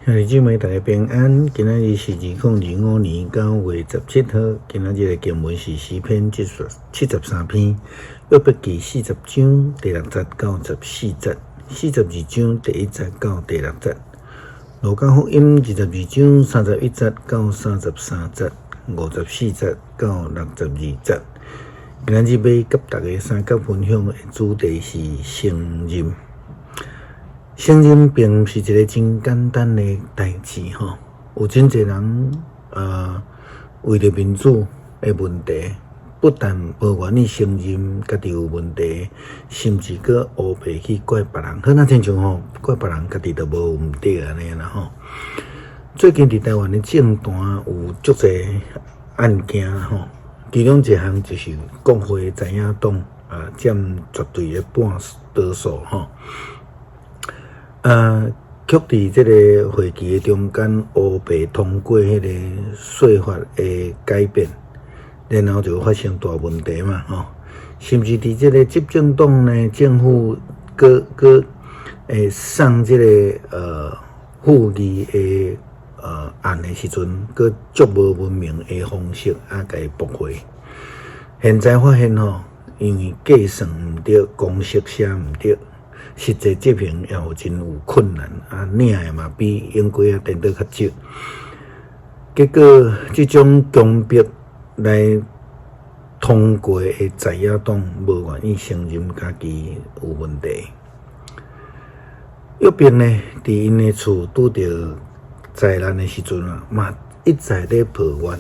兄弟姊妹，大家平安。今仔日是2025年9月17號。今仔日的經文是詩篇73篇，約伯記40章第6節到14節，42章第1節到第6節，路加福音22章31節到33節，54節到62節。今仔日欲佮大家相佮分享的主題是承認。承認並毋是一个真簡單的代誌吼，有真濟人為著民主的問題，不但無願意承認家己有問題，甚至閣烏白去怪別人，好若親像吼怪別人家己就無毋對按呢啦吼。最近佇台灣的政壇有足濟案件吼，其中一項就是國會在野黨啊佔絕對的半多數吼。卻佇這个會期的中間，烏白通過彼个稅法的改變，然後就發生大問題嘛，吼。甚至佇這个執政黨呢，政府閣閣會送這个附議的案的時陣，閣足無文明的方式啊，共伊駁回。現在發現吼，因為計算毋對，公式寫毋對。實際執行也有真有困難，啊，領的嘛比永過仔顛倒較少。結果，這種強迫來通過的在野黨，無願意承認家己有問題。約伯呢，佇𪜶的厝拄著災難的時陣啊，嘛一再咧抱怨，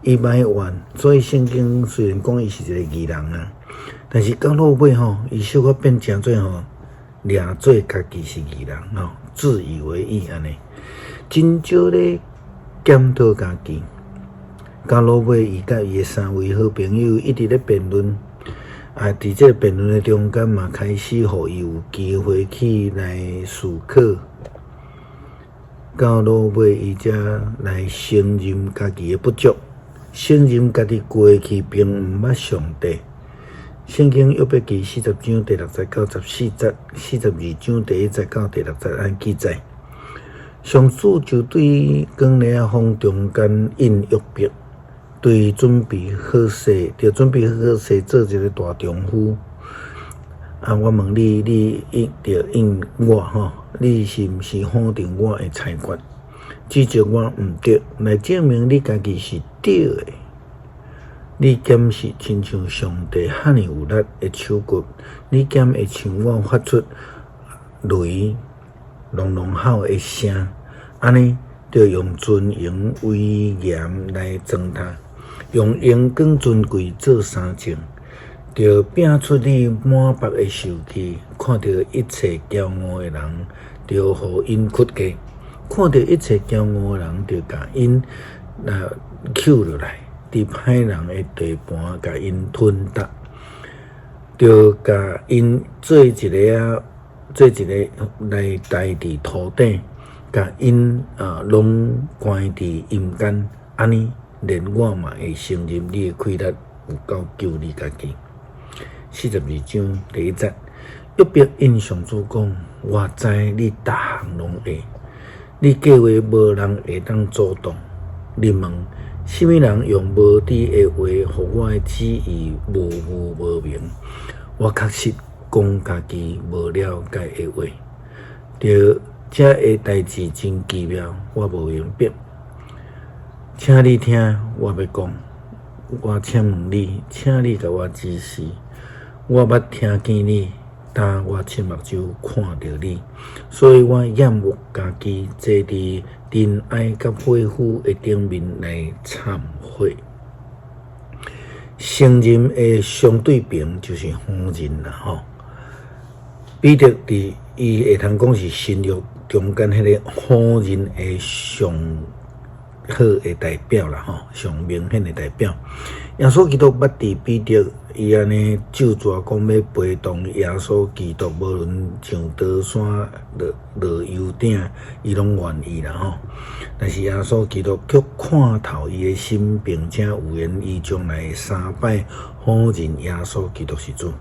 伊嘛會怨。所以聖經雖然講伊是一個義人啊，但是到落尾吼，伊小可變成做吼，掠做家己是義人吼，自以為義按呢，真少咧檢討家己。到落尾，伊佮伊的三位好朋友一直咧辯論，啊，佇這個辯論的中間嘛，開始予伊有機會去來思考。到落尾，伊才來承認家己的不足，承認家己過去並毋捌上帝。聖經約伯記40章第6節到14節，42章第1節到第6節按記載，上主就對光烈仔風中間應約伯，對準備好勢，著準備好勢做一个大丈夫。啊，我問你，你應著應我吼，你是毋是否定我的裁決，指責我毋對，來證明你家己是對的？你敢是親像上帝遐爾有力的手骨？你敢會像我發出雷隆隆吼的聲？按呢，著用尊榮威嚴來裝他，用榮光尊貴做衫褲，著摒出你滿腹的受氣，看著一切驕傲的人，著予𪜶屈低；看著一切驕傲的人，著共𪜶來抾落來。佇歹人的地盤，共𪜶吞逐，著共𪜶做一个啊，做一个來待佇塗頂，共𪜶啊攏關佇陰間，按呢，連我嘛會承認你的氣力有夠救你家己。42章第1節，約伯應上主講：我知你逐項攏會，你計劃無人會當阻擋。你問，啥物人用無知的話，予我的旨意模糊無明？我確實講家己無了解的話。著這个代誌真奇妙，我無明白。請你聽我欲講，我請問你，請你共我指示。我捌聽見你，但我親目睭看著你，所以我厭惡家己坐佇塵埃佮火烌的頂面來懺悔。承認的相對爿就是否認啦，吼。彼得佇伊會通講是新約中間彼个否認的上好的代表啦，吼，上明顯的代表。耶穌基督捌佇彼得伊按呢咒詛講欲陪同耶穌基督，無論上佗山落落幽頂，伊攏願意啦吼。但是耶穌基督卻看透伊的心，並且預言伊將來會三擺否認耶穌基督是主。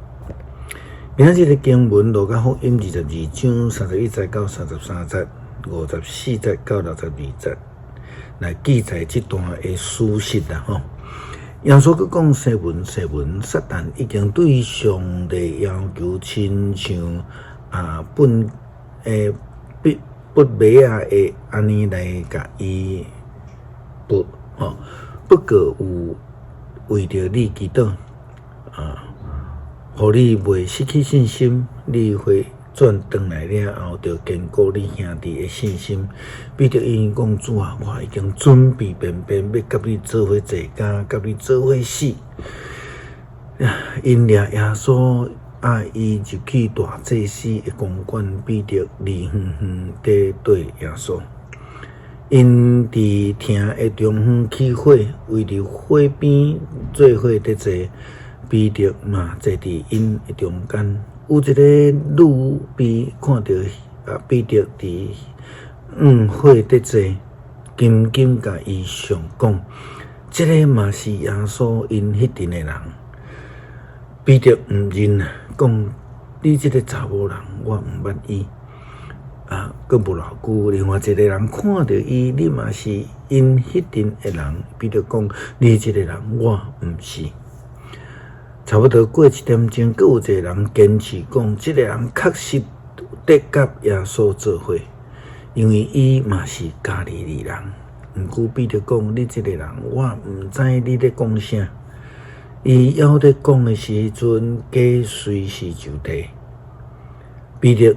今仔日的經文，路加福音22章31節到33節， 54節到62節來記載這段的史實啦吼。耶穌閣講：西門，西門，撒旦已經對上帝要求，親像啊糞誒糞糞麥仔的按呢來共伊糞吼。不過有為著你祈禱啊，予你袂失去信心，你回轉轉來了後，著堅固你兄弟的信心。彼得應講：主啊，我已經準備便便欲佮你做伙坐監，佮你做伙死。𪜶掠耶穌啊，伊入去大祭司的公館，彼得離遠遠佇綴耶穌。𪜶佇廳的中央起火，圍佇火邊做伙佇坐，彼得嘛坐佇𪜶的中間。有一個女婢看著啊，彼得佇火佇坐，緊緊共伊相講：這个嘛是耶穌𪜶彼陣的人。彼得毋認啊，講：你這个查某人，我毋捌伊。啊，閣無偌久，另外一个人看著伊，你嘛是𪜶彼陣的人。彼得講：你這个人，我毋是。差不多過一點鐘，閣有一个人堅持講：這个人確實得佮耶穌做伙，因為伊嘛是加利利人。毋過彼得講：你這个人，我毋知你咧講啥。伊猶咧講的時陣，雞隨時就啼。彼得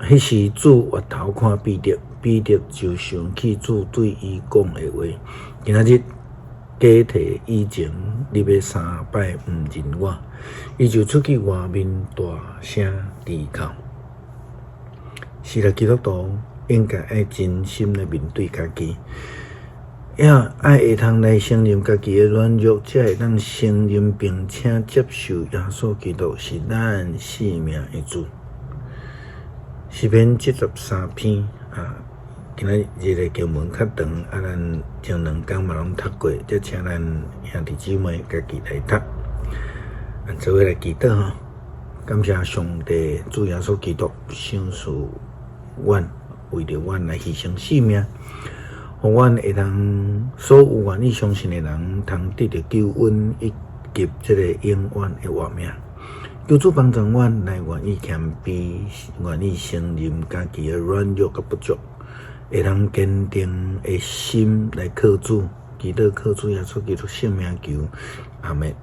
彼時主回頭看彼得，彼得就想起主對伊講的話：今仔日雞啼以前，你欲三擺毋認我。伊就出去外面大聲啼哭。是啦，基督徒應該愛真心來面對家己，也愛會通來承認家己的軟弱，才會當承認並且接受耶穌基督是咱性命的主。詩篇73篇啊，今仔日的經文較長，啊，咱前兩工嘛攏讀過，才請咱兄弟姊妹家己來讀。咱做伙來祈禱吼，感謝上帝主耶穌基督賞賜阮，為著阮來犧牲性命，予阮會當所有願意相信的人，通得著救恩以及這个永遠的活命。求主幫助阮來願意謙卑，願意承認家己的軟弱佮不足，會當堅定的心來靠主，祈禱靠主耶穌基督聖名求，阿們。